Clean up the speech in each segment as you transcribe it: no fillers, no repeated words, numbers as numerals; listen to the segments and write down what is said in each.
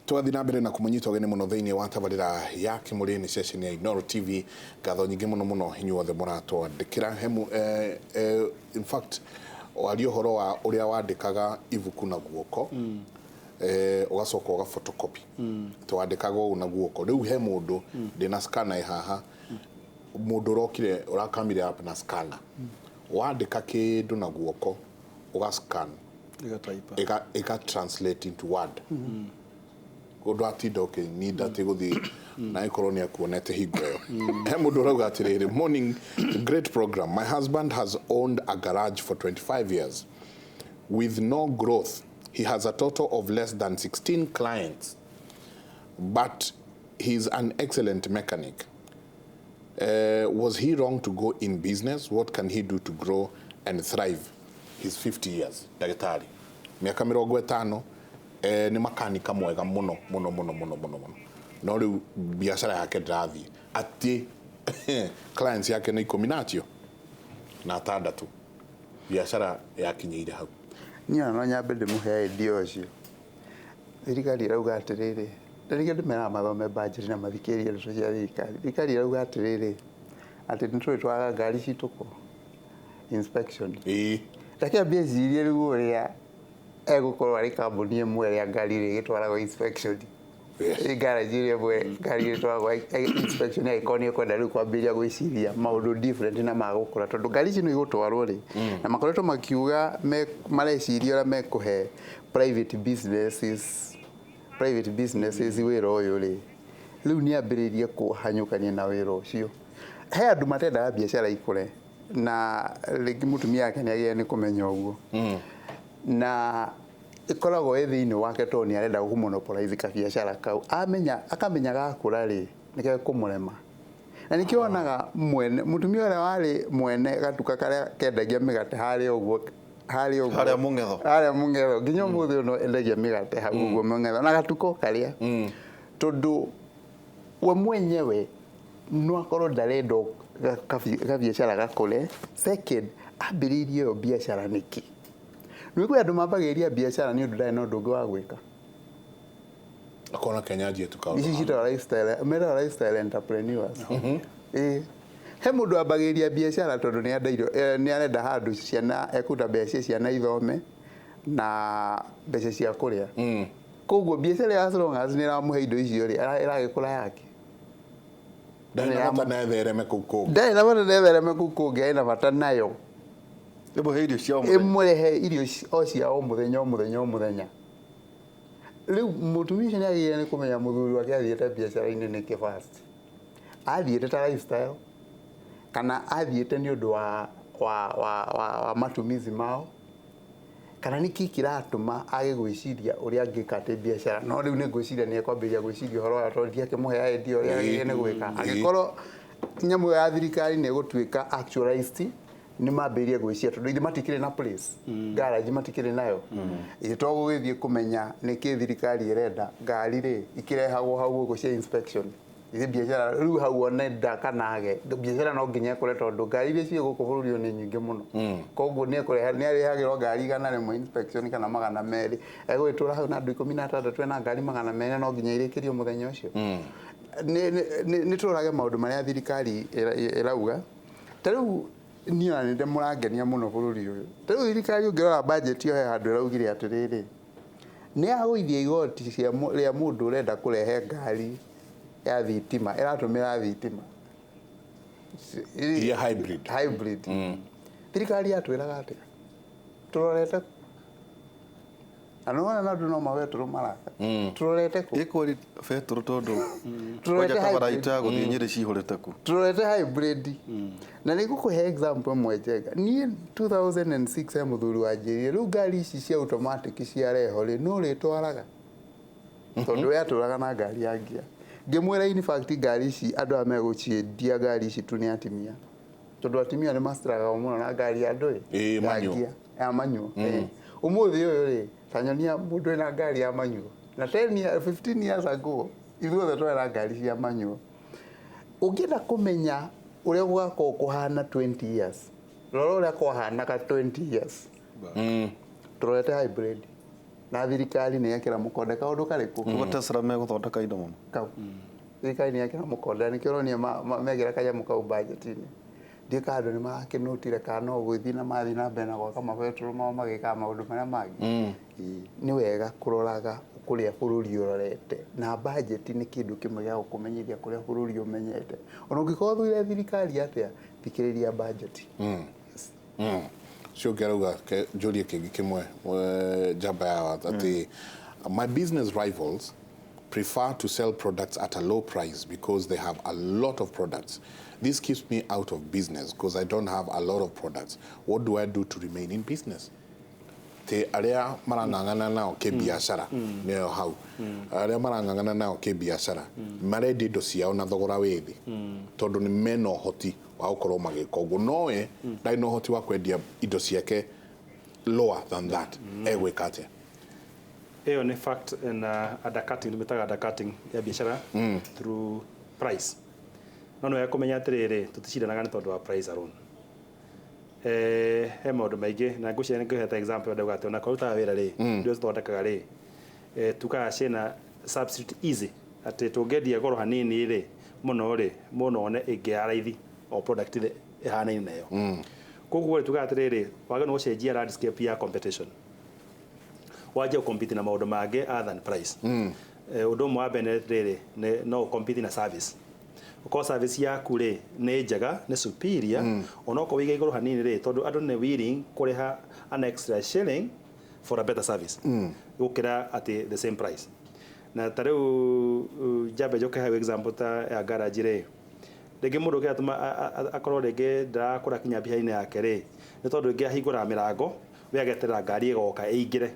Tũgathiĩ na mbere na kũmũnyita ũgeni mũno thĩinĩ wa tabarĩra ya Kĩmũrĩ, nĩ ceceni ya Inooro TV. Ngatho nyingĩ mũno mũno inyuothe mũratwandĩkĩra hemu. In fact, waria ũhoro wa ũrĩa wandĩkaga ibuku na guoko, ũgacoka ũga photocopy, twandĩkaga ũũ na guoko. Rĩu he mũndũ ndĩna scanner ĩ haha, mũndũ ũrokire ũrakamire app na scanner. Wandĩka kĩndũ na guoko, ũga scan, ĩgataipa, ĩga translate into Word. Ũndũ atinda ũkĩninda atĩ gũthiĩ na ĩkorwo nĩ akuonete hingo ĩyo. He mũndũ ũrauga atĩrĩrĩ, "Morning, great program. My husband has owned a garage for 25 years with no growth. He has a total of less than 16 clients, but he's an excellent mechanic. Was he wrong to go in business? What can he do to grow and thrive? He's 50 years." Ndagĩtarĩ, mĩaka 50, nĩ makanika mwega mũno mũno mũno mũno mũno mũno, no rĩu biacara yake ndĩrathiĩ, atĩ clients yake nĩ 16, biacara yakinyĩire hau. Niĩ ona no nyambe ndĩmũhe idea ũcio. Thirikari ĩrauga atĩrĩrĩ, na nĩkĩo ndĩmeraga mathome budget na mathikĩrĩrie ndeto cia thirikari. Thirikari ĩrauga atĩrĩrĩ, atĩ nĩ tũrĩtwaraga ngari citũ kũ inspection. Reke ambie ecirie rĩu ũrĩa egũkorwo arĩ kambuni ĩmwe ĩrĩa ngari ĩrĩa ĩgĩtwaragwo inspection. Ĩ garage ĩrĩa ĩmwe ngari ĩtwaragwo inspection, angĩkorwo nĩ ekwenda rĩu kwambĩrĩria gwĩciria maũndũ different na magũkũra, tondũ ngari ici no igũtwarwo rĩ, na makoretwo makiuga mareciria ũrĩa mekũhe private businesses wĩra ũyũ rĩ. Rĩu nĩ ambĩrĩrie kũhanyũkania na wĩra ũcio. He andũ matendaga biacara ikũre, na rĩngĩ mũtumia wake nĩ agĩrĩire nĩ kũmenya ũguo, na ĩkoragwo ĩ thĩinĩ wake, tondũ nĩ arenda kũ monopolize kabiacara kau. Amenya akamenya gakũra rĩ, nĩ gekũmũrema. Na nĩkĩo wonaga mwene, mũtumia ũrĩa warĩ mwene gatuka karĩa kendagia mĩgate harĩa ũguo, harĩa ũguo. Harĩa Mũng'etho. Harĩa Mũng'etho, nginya ũmũthĩ ũyũ endagia mĩgate hau ũguo Mũng'etho na gatuka o karĩa, tondũ we mwenyewe no akorwo ndarenda kabiacara gakũre. Second, ambĩrĩirie ĩyo biacara nĩkĩ? Nĩ kwĩ andũ mambagĩrĩria biacara nĩ ũndũ ndarĩ na ũndũ ũngĩ wa gwĩka. Akona Kenya anjie tu kaũndũ. Ici ciĩtagwo lifestyle, metagwo lifestyle entrepreneurs. Ĩĩ, he mũndũ ambagĩrĩria biacara tondũ nĩ enda irio, nĩ arenda handũ ciana ekũruta mbeca cia ciana ithome na mbeca cia kũrĩa. Koguo biacara ĩyo, as long as nĩ ĩramũhe indo icio rĩ, ĩragĩkũra yake. Ndarĩ na bata na ethereme kũu kũngĩ. Ndarĩ na bata na ethereme kũu kũngĩ, arĩ na bata nayo. Ĩmũhe irio cia o mũthenya. Ĩmũrehe irio o cia o mũthenya, o mũthenya, o mũthenya. Rĩu mũtumia ũcio nĩ agĩrĩire nĩ kũmenya mũthuri wake athiĩte biacara-inĩ nĩkĩ. First, athiĩte ta lifestyle kana athiĩte nĩ ũndũ wa matumizi mao, kana nĩ kĩ kĩratũma age gwĩciria ũrĩa angĩka atĩ biacara? No rĩu nĩ ngwĩciria nĩ ekwambĩrĩria gwĩciria ũhoro wa, tondũ ndiakĩmũhe idea ũrĩa agĩrĩire nĩ gwĩka. Angĩkorwo nyamũ ĩyo ya thirikari nĩ ĩgũtuĩka actualized, nĩ mambĩrĩrie gwĩciria, tondũ ithe matikĩrĩ na place, garage matikĩrĩ nayo. Ithe to gũgĩthiĩ kũmenya nĩkĩ thirikari ĩrenda ngari rĩ ikĩrehagwo hau ũguo cia inspection. Ithe biacara rĩu hau onenda kana age, biacara no nginya ĩkũre, tondũ ngari iria ciĩ gũkũ bũrũri ũyũ nĩ nyingĩ mũno. Koguo nĩ ekũrehe, nĩ arehagĩrwo ngari 100 inspection kana 200, egũgĩtũra hau na andũ 16 ena ngari 400, no nginya irĩkĩrio mũthenya ũcio. Nĩ tũrorage maũndũ marĩa thirikari ĩrauga. Ta rĩu niĩ ona nĩ mũrangenia mũno bũrũri ũyũ. Ta rĩu thirikari, ũngĩrora budget ĩyo, he handũ ĩraugire atĩrĩrĩ, nĩ yagũithia igoti cia rĩa mũndũ ũrenda kũrehe ngari ya thitima, ĩratũmĩra thitima. Iria hybrid. Hybrid. Thirikari yatwĩraga atĩa? Tũrorete kũ? Na nĩ wona andũ no mabetũrũ maraka. Tũrorete kũ? Ĩkweri betũrũ, tondũ Tũrorete kwanja kabara hybrid. itũ ya gũthiĩ Nyĩrĩ cihũrĩte ku. Tũrorete hybrid. Na nĩ ngũkũhe example ĩmwe njega. Niĩ 2006 he mũthuri wanjĩrire, rĩu ngari ici cia automatic ciareho rĩ, nũ ũrĩtwaraga? Tondũ we atũraga na ngari ya ngia. Ngĩmwĩra, in fact, ngari ici andũ aya megũciendia ngari ici tu nĩ atimia, tondũ atimia nĩ mastruggle mũno na ngari ya ndũĩ Ĩĩ, ya manual. ngia ya manual. Ĩĩ. Ũmũthĩ ũyũ rĩ, ta nyonia mũndũ wĩna ngari ya manual. Na 10 years, 15 years ago, ithuothe twarĩ na ngari cia manual. Ũngĩenda kũmenya ũrĩa gũgakorwo kũhana 20 years, rora ũrĩa kwahanaga 20 years. Tũrorete hybrid. Na thirikari nĩ yekĩra mũkonde kaũndũ karĩkũ? Koguo Tesla megũthondeka indo mũno. Kau thirikari nĩ yekĩra mũkonde, nĩkĩo ũronire mekĩra kanyamũ kau budget-inĩ. Ndiũĩ kana andũ nĩ marakĩnũtire kana no gũthiĩ na mathiĩ na mbere na gwaka mabetũrũ mao magĩkaga maũndũ marĩa mangĩ. Ĩĩ, nĩ wega kũroraga kũrĩa bũrũri ũrorete, na budget nĩ kĩndũ kĩmwe gĩa gũkũmenyithia kũrĩa bũrũri ũmenyete. Ona ũngĩkorwo ũthũire thirikari atĩa, thikĩrĩria budget. Yes. Ũcio ũngĩ arauga njũrie kĩngĩ kĩmwe, njamba ya watho atĩ my business rivals prefer to sell products at a low price because they have a lot of products. This keeps me out of business because I don't have a lot of products. What do I do to remain in business? Te arĩa marang'ang'ana nao kĩbiacara nĩyo hau, arĩa marang'ang'ana nao kĩbiacara marendia indo ciao na thogora wĩ thĩ tondũ nĩ mena ũhoti wa gũkorwo magĩka ũguo, nowe ndarĩ na ũhoti wa kwendia indo ciake lower than that. Egwĩka atĩa? Ĩyo nĩ fact na undercutting, mĩtaga undercutting ya biacara through price. No nĩ wega kũmenya atĩrĩrĩ, tũticindanaga nĩ tondũ wa price alone. He maũndũ maingĩ na ngwĩciria nĩ ngũhete example, ndauga atĩ ona kũrutaga wĩra rĩ, indo cithondekaga rĩ, tugaga ciĩna substitute easy, atĩ tũngĩendia goro hanini rĩ mũno rĩ, mũno one ĩngĩ ya raithi o product ĩrĩa ĩhanaine nayo. Koguo rĩ, tugaga atĩrĩrĩ, wagĩrĩirwo nĩ gũcenjia landscape ya competition, wanjie gũcompete na maũndũ mangĩ other than price. Ũndũ ũmwe wa mbere nĩ atĩrĩrĩ, no ũcompete na service. Ũkorwo service yaku rĩ nĩ njega, nĩ superior, onokorwo wĩige igũrũ hanini rĩ, tondũ andũ nĩ willing kũrĩha an extra shilling for a better service gũkĩra atĩ the same price. Na ta rĩu njambe njoke hau example ta ya garage rĩ, rĩngĩ mũndũ ũngĩ akorwo rĩngĩ ndarakũra kinya biacara-inĩ yake rĩ, nĩ tondũ rĩngĩ ahingũraga mĩrango, we ageterera ngari ĩgoka ĩingĩre,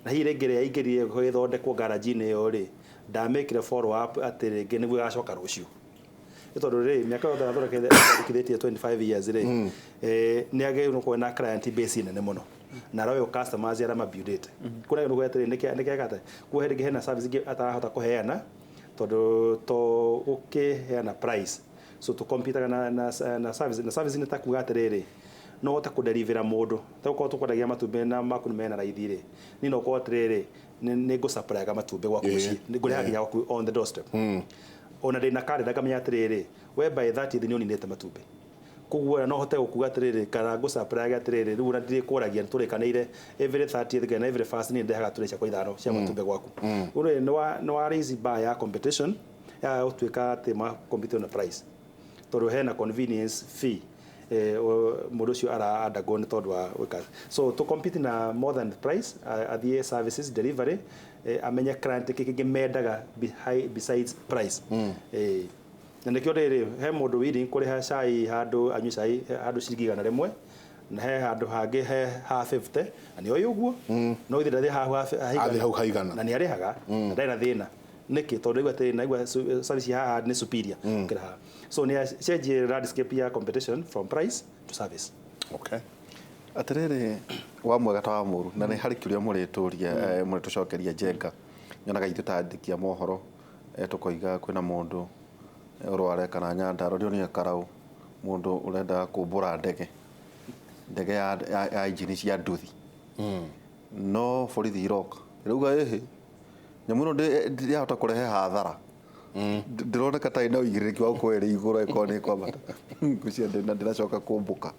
na hihi rĩngĩ rĩrĩa aingĩrire ĩthondekwo garage-inĩ ĩyo rĩ, ndamĩkire follow up atĩ rĩngĩ nĩguo ĩgacoka rũciũ, nĩ tondũ rĩ mĩaka yothe athondekithĩtie 25 years rĩ, nĩ agĩrĩirwo gũkorwo na client base nene mũno na loyal customers arĩa mabuildĩte kũrĩa nĩ atĩrĩ nĩkĩ atĩ kuo rĩngĩ hena service ingĩ atarahota kũheana tondũ to ũkĩheana price. So tũcompetaga na service, na service nĩ ta kuga atĩrĩrĩ, no ũhote kũdelivera mũndũ, ta gũkorwo tũkwendagia matumbĩ na maku nĩ mena raithi rĩ, niĩ no ũkorwo atĩrĩrĩ, nĩ ngũsupplyga matumbĩ gwaku mũciĩ, nĩ ngũrehaga nginya gwaku on the doorstep, ona ndĩna karenda ngamenya atĩrĩrĩ, we by 30th nĩ ũninĩte matumbĩ. Koguo no hote gũkuga atĩrĩrĩ, kana ngũsupplyage atĩrĩrĩ, rĩu ona ndirĩkũragia, nĩtũrĩkanĩire every 30th kana every first niĩ ndehaga tũrĩ ciakwa ithano cia matumbĩ gwaku. Ũrĩ nĩ wa raise bar ya competition ya gũtuĩka atĩ ma compete on price, tondũ hena convenience fee mũndũ ũcio ara undergo nĩ tondũ wa gwĩka. So to compete na more than price, athiĩ services delivery, amenye client kĩ kĩngĩ mendaga besides price. Na nĩkĩo rĩrĩ he mũndũ willing kũrĩha cai handũ, anyue cai handũ ciringi 100, na he handũ hangĩ he ha 50, na nĩ oĩ ũguo no ithe ndathiĩ hahu Athiĩ hau haigana. Na nĩ arĩhaga na ndarĩ na thĩna. Nĩkĩ? Tondũ aigua atĩrĩ, naigua service haha nĩ superior gũkĩra haha. So nĩ acenjie landscape ya competition from price to service. Atĩrĩrĩ, wa mwega ta wa mũru, na nĩ harĩ kĩũria mũrĩtũria, mũrĩtũcokeria njenga. Nyonaga ithuĩ ta andĩki a mohoro, tũkoiga kwĩna mũndũ ũrware kana Nyandarua ndĩronire karau, mũndũ ũrenda kũmbũra ndege ya injini cia nduthi, no borithi iroka ĩrauga ĩhĩ, nyamũ ĩno ndĩrahota kũrehe hathara. Ndĩroneka tarĩ na ũigĩrĩrĩki wa gũkorwo ĩrĩ igũrũ, ĩkorwo nĩ ĩkwambata. Ngwĩciria ndĩracoka kũmbũka.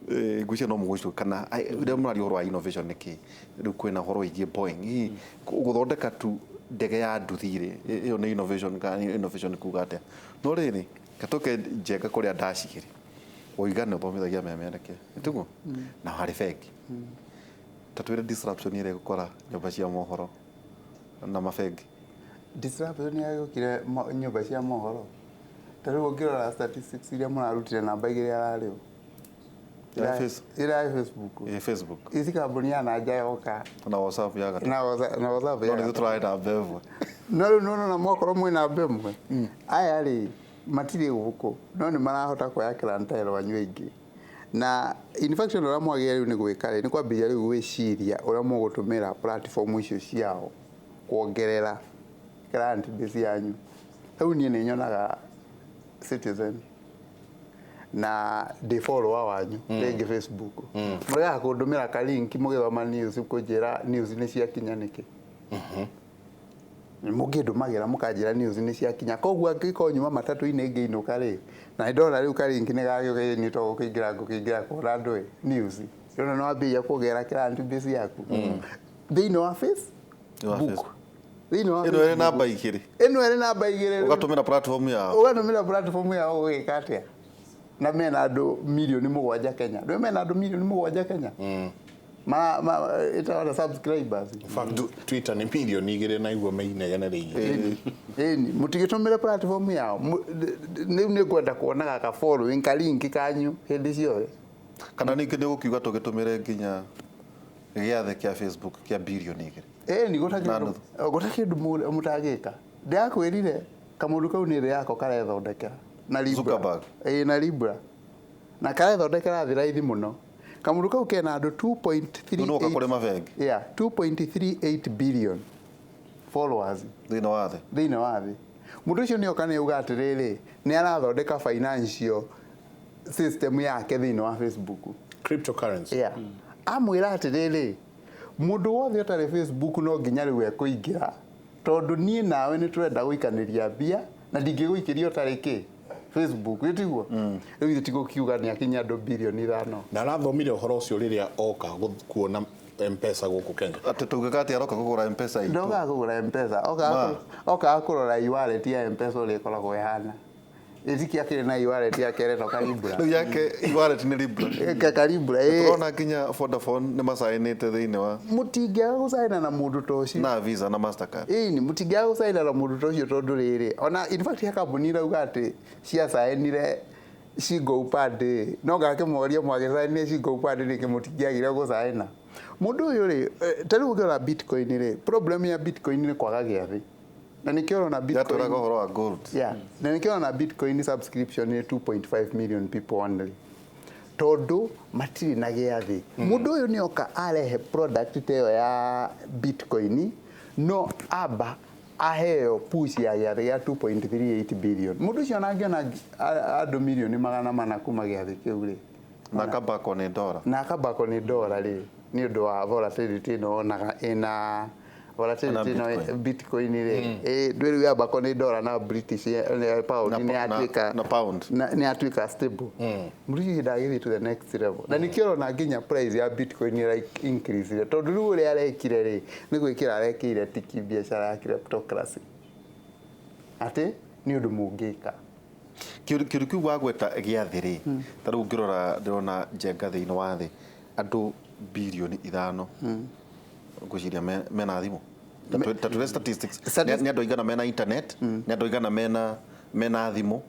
Ngwĩciria no mũgũcio kana rĩrĩa mũraria ũhoro wa innovation nĩkĩ rĩu kwĩna ũhoro wĩgiĩ Boeing, hihi gũthondeka tu ndege ya nduthi rĩ, ĩyo nĩ innovation kana nĩ innovation kuga atĩa? No rĩrĩ katũke njenga kũrĩa ndacigĩrĩ woiga nĩ ũthomithagia memerekia nĩtiguo na harĩ bengi, ta twĩre disruption ĩrĩa ĩgũkora nyũmba cia mohoro na mabengi. Disruption yagĩũkire nyũmba cia mohoro, ta rĩu ũngĩrora statistics iria mũrarutire, namba igĩrĩ ararĩo Ya ĩrĩa ya Facebook. Facebook. Ici kambuni ya nanja yoka na WhatsApp ya gatũ. Na WhatsApp no ya nĩ ithuĩ tũrarĩ namba ĩmwe. No rĩu nĩwona mwakorwo mwĩ namba ĩmwe, aya rĩ matirĩ gũkũ, no nĩ marahota kuoya clientele wanyu aingĩ. Na in fact ũrĩa mwagĩrĩire rĩu nĩ gwĩka rĩ, nĩ kwambĩrĩria rĩu gwĩciria ũrĩa mũgũtũmĩra platform icio ciao kuongerera client base yanyu. Rĩu niĩ nĩ nyonaga Citizen Na ndĩ follower wanyu rĩngĩ Facebook, mũregaga kũndũmĩra ka link mũgĩthoma news, kũnjĩra news nĩ ciakinya nĩkĩ? Mũngĩndũmagĩra mũkanjĩra news nĩ ciakinya. Koguo angĩkorwo nyuma matatũ-inĩ ngĩinũka rĩ, na nĩ ndona rĩu ka link nĩ gagĩũka, nĩ to gũkĩingĩra ngũkĩingĩra kuona ndũĩ news. Ndona nĩ wambĩrĩria kuongerera client base yaku thĩinĩ wa Wa Facebook. Facebook. Thĩinĩ wa Ĩno ĩrĩ Facebook. namba igĩrĩ. Ĩno ĩrĩ namba igĩrĩ. Ũgatũmĩra platform yao. Ũgatũmĩra platform yao gũgĩka atĩa? Na mena andũ 7 milioni Kenya. Ndũĩ mena andũ 7 milioni Kenya ma ĩtagwo subscribers. In fact, Twitter nĩ 2 milioni na iguo meinegene rĩingĩ. Ĩni mũtigĩtũmĩre platform yao. Rĩu nĩ ngwenda kuonaga ka following ka link kanyu hĩndĩ ciothe. Kana ningĩ nĩ ũgũkiuga tũgĩtũmĩre nginya gĩathĩ kĩa Facebook kĩa 2 birioni. Ĩni Na nuthu. Gũtarĩ kĩndũ mũtangĩka. Ndĩrakwĩrire kamũndũ kau nĩ thĩ yako karethondekera na Libra. Zuckerberg. Ĩĩ, na Libra, na karethondekera thĩ raithi mũno. Kamũndũ kau kena andũ Rĩu nĩ ũka 2.38 kũrĩ mabengi. Yeah, 2.38 billion followers thĩinĩ wa thĩ. Thĩinĩ wa thĩ. Mũndũ ũcio nĩ oka nĩ auga atĩrĩrĩ, nĩ arathondeka financial system yake thĩinĩ wa Facebook. Cryptocurrency. Yeah. Amwĩra atĩrĩrĩ, mũndũ wothe ũtarĩ Facebook no nginya rĩu ekũingĩra, tondũ niĩ nawe nĩ tũrenda gũikanĩria mbia na ndingĩgũikĩria ũtarĩ kĩ Facebook. Ĩtiguo rĩu ithuĩ tigũkiuga nĩ akinya andũ 5 birioni. Na arathomire ũhoro ũcio rĩrĩa oka kuona Mpesa gũkũ Kenya. Atĩ tũngĩka atĩ aroka kũgũra Mpesa itũ? Ndokaga kũgũra Mpesa. Ma. Okaga kũrora e-wallet ya Mpesa ũrĩa ĩkoragwo ĩhana. Ĩtiki akĩrĩ na e-wallet yake ĩretwo Kalibra. Rĩu yake e-wallet nĩ Libra? Kalibra, ĩĩ. Tũrona nginya Vodafone nĩ macainĩte thĩinĩ wa Mũtingĩaga gũcaina na mũndũ ta ũcio. Na Visa na Mastercard. Ĩni mũtingĩaga gũcaina na mũndũ ta ũcio, tondũ rĩrĩ, ona in fact he kambuni irauga atĩ ciacainire shingo upande, no ngakĩmoria, mwagĩcainire shingo upande nĩkĩ? Mũtingĩagire gũcaina mũndũ ũyũ rĩ. Ta rĩu ũngĩrora Bitcoin rĩ, problem ya Bitcoin nĩ kwaga gĩathĩ, na nĩkĩo ũrona Bitcoin Yatwĩraga ũhoro wa gold. Yeah. Na nĩkĩo ũrona Bitcoin subscription nĩ 2.5 million people only, tondũ matirĩ na gĩathĩ. Mũndũ ũyũ nĩ oka arehe product ta ĩyo ya Bitcoin, no amba aheo push ya gĩathĩ gĩa 2.38 billion. Mũndũ ũcio ona angĩona andũ 400 milioni kuma gĩathĩ kĩu rĩ, Na kabako nĩ ndora. Na akambako nĩ ndora rĩ, nĩ ũndũ wa volatility ĩno wonaga ĩna volatility Na ĩno. Bitcoin. Bitcoin rĩ, ĩ ndwĩ rĩu yambako nĩ ndora na British pound nĩ yatuĩka Na pound. Nĩ yatuĩka stable. Mũndũ ũcio ndagĩthiĩ to the next level, na nĩkĩo ũrona nginya price ya Bitcoin ĩra increase, tondũ rĩu ũrĩa arekire rĩ, nĩ gwĩkĩra arekĩire tiki biacara ya cryptocurrency atĩ nĩ ũndũ mũngĩka. Kĩndũ kĩu wagweta gĩathĩ rĩ, ta rĩu ngĩrora ndĩrona Njenga thĩinĩ wa thĩ andũ 5 birioni ngwĩciria mena thimũ. Ta twĩre statistics. Nĩ andũ aigana mena internet, nĩ andũ aigana mena thimũ?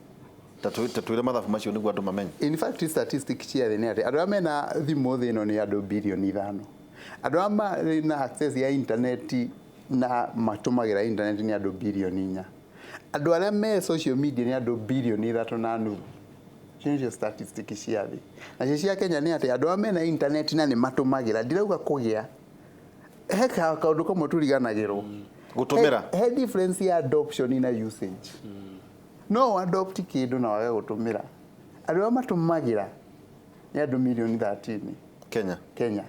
Ta twĩre mathabu macio nĩguo andũ mamenye. In fact, statistic cia thĩ nĩ atĩ andũ arĩa mena thimũ thĩ ĩno nĩ andũ 5 birioni. Andũ arĩa marĩ na access ya internet na matũmagĩra internet nĩ andũ 4 birioni. Andũ arĩa me social media nĩ andũ 3.5 birioni. Icio nĩcio statistic cia thĩ. Nacio cia Kenya nĩ atĩ andũ arĩa mena internet na nĩ matũmagĩra, ndirauga kũgĩa, he kaũndũ kamwe tũriganagĩrwo. Gũtũmĩra. He difference ya adoption na usage. No adopt kĩndũ na wage gũtũmĩra. Andũ arĩa matũmagĩra nĩ andũ 13 milioni Kenya? Kenya.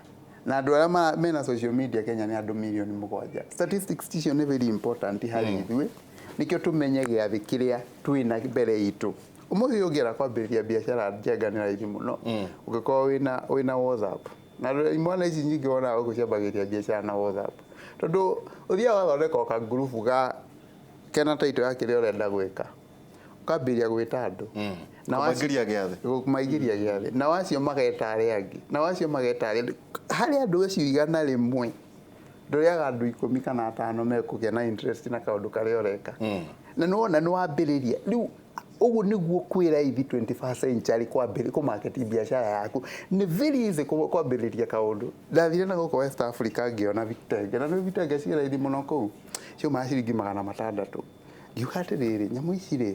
Na andũ arĩa mena social media Kenya nĩ andũ 7 milioni. Statistics icio nĩ very important harĩ ithuĩ, nĩkĩo tũmenye gĩathĩ kĩrĩa twĩna mbere itũ. Ũmũthĩ ũyũ ũngĩenda kwambĩrĩria biacara, Njenga, nĩ raithi mũno ũngĩkorwo wĩna WhatsApp. Na imwana ici nyingĩ wonaga gũkũ ciambagĩrĩria biacara na WhatsApp, tondũ ũthiaga ũgathondeka o kangurubu ga kena title ya kĩrĩa ũrenda gwĩka, ũkambĩrĩria gwĩta andũ. Na Kũmaingĩria gĩathĩ. Kũmaingĩria gĩathĩ, na wacio mageta arĩa angĩ, na wacio mageta arĩa angĩ. Harĩ andũ acio 100, ndũrĩaga andũ 10 kana 5 mekũgĩa na interest na kaũndũ karĩa ũreka, na nĩwona nĩwambĩrĩria. Rĩu ũguo nĩguo kwĩ raithi 21st century kwambĩrĩria kũmarket biacara yaku. Nĩ very easy kwambĩrĩria kaũndũ. Ndathire na gũkũ West Africa ngĩona vitenge, na nĩ vitenge ciĩ raithi mũno kũu, ciumaga ciringi 600. Ngiuga atĩrĩrĩ, nyamũ ici rĩ,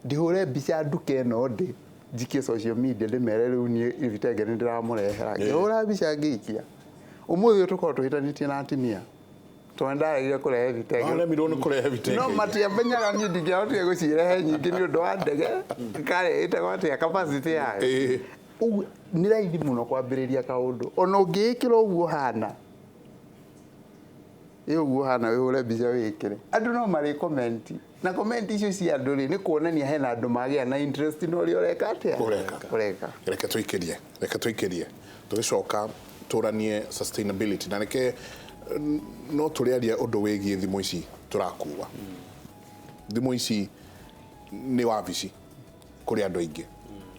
ndihũre mbica nduka ĩno ndĩ njikie social media, ndĩmere rĩu niĩ vitenge nĩ ndĩramũrehera. Ngĩhũra mbica ngĩikia. Ũmũthĩ ũyũ tũkoragwo tũhĩtanĩtie na atumia. Tondũ ndaregire kũrehe vitenge. Waremirwo nĩ kũrehe vitenge. No matiamenyaga niĩ ndingĩahotire gũcirehe nyingĩ nĩ ũndũ wa ndege karĩ ĩtagwo atĩa capacity yayo. Ũguo nĩ raithi mũno kwambĩrĩria kaũndũ ona ũngĩĩkĩra ũguo hana ĩ ũguo hana wĩhũre mbica wĩkĩre, andũ no marĩ comment, na comment icio cia andũ rĩ, nĩ kuonania hena andũ magĩa na interest na ũrĩa ũreka atĩa. Ũreka. Ũreka. Reke tũikĩrie, reke tũikĩrie, tũgĩcoka tũranie sustainability na reke no tũrĩaria ũndũ wĩgiĩ thimũ ici tũrakua. Thimũ ici nĩ wabici kũrĩ andũ aingĩ,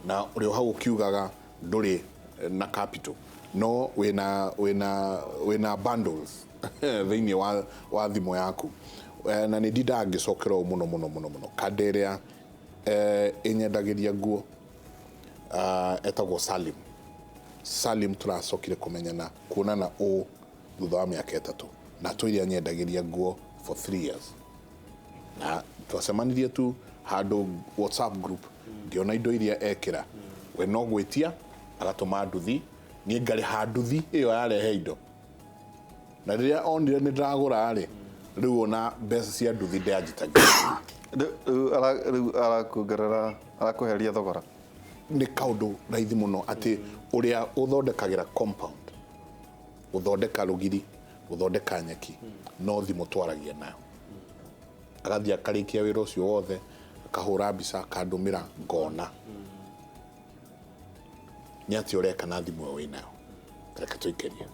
na ũrĩ o hau ũkiugaga ndũrĩ na capital, no wĩna bundles thĩinĩ wa thimũ yaku. Na nĩ ndindaga ngĩcokera ũũ mũno mũno mũno mũno kanda ĩrĩa ĩnyendagĩria nguo, etagwo Salim. Salim tũracokire kũmenyana kuonana ũũ thutha wa mĩaka 3, na tũire anyendagĩria nguo for 3 years, na twacemanirie tu handũ WhatsApp group, ngĩona indo iria ekĩra, we no gwĩtia agatũma nduthi, niĩ ngarĩha nduthi ĩyo yarehe indo, na rĩrĩa onire nĩ ndĩragũra rĩ, rĩu ona mbeca cia nduthi ndĩanjitagia. Rĩu arakuongerera, arakweheria thogora. Nĩ kaũndũ raithi mũno atĩ ũrĩa ũthondekagĩra compound, gũthondeka rũgiri, gũthondeka nyeki, no thimũ twaragia nayo, agathiĩ akarĩkia wĩra ũcio wothe, akahũra mbica, akandũmĩra, ngona nĩ atĩ ũreka na thimũ ĩyo wĩnayo. Reke tũikĩrie.